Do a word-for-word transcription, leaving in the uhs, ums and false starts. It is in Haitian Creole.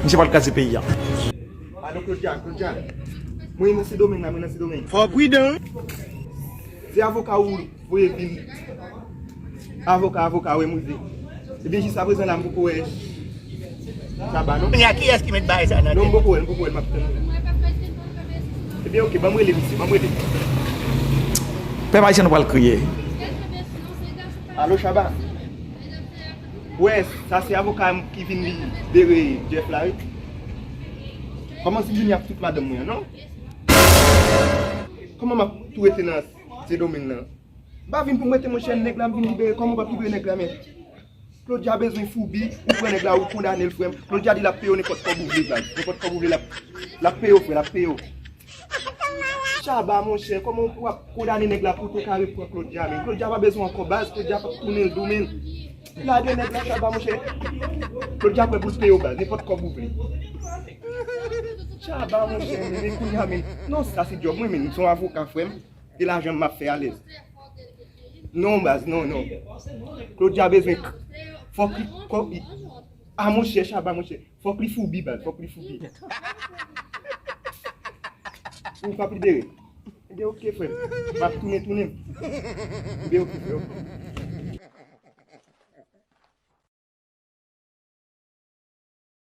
Misye pral kraze peyi a. Alo, Claudia, Claudia. Mwen nan Sendomeng la, mwen nan Sendomeng. Fò w pridan. Se avoka ou voye vin. Avoka, avoka, wè m rive. Ebyen, jiskaprezan la, m poko wè Shabba, non? Kounye a, kiyès ki met bagay sa nan tèt? Non, m poko wè l, m poko wè l, m ap tann. Ebyen, oke, ban m rele misye, ban m rele. Pèp ayisyen, nou pral kriye. Alo, Shabba. Wè, sa se avoka m ki vin libere Jeff la, wi. Kòman si vini ak tout madanm mwen an, non? Kòman m ap tou rete nan Sendomeng nan? M pa vin pou m rete, monchè, nèg la m vin libere. Kòman w p ap libere nèg la, men? Claudia bezwen foubi, ou pran nèg la, ou kondane l, frè m. Claudia di l ap peye w nenpòt kòb ou vle, baz. Nenpòt kòb ou vle, l ap, l ap peye w, frè, l ap peye w. Shabba, monchè, kòman w ap kondane nèg la pou w te ka reprann Claudia, men? Claudia pa bezwen w ankò, baz. Claudia p ap tounen l tou, men. Lage nèg la, Shabba, monchè. Claudia prè pou l peye w, baz. Nenpòt kòb ou vle. Shabba, monchè, men, men kounye a, men. Non, sa se djòb mwen, men. M se yon avoka, frè m. E lajan m ap fè alèz. Non, baz, non, non. Claudia bezwen k-, fòk li, fòk li, a, monchè, Shabba, monchè. Fòk li foubi, baz, fòk li foubi. Ou p ap libere. Ebyen, oke, frè m. M ap tounen, tounen. Ebyen, oke, frè, oke.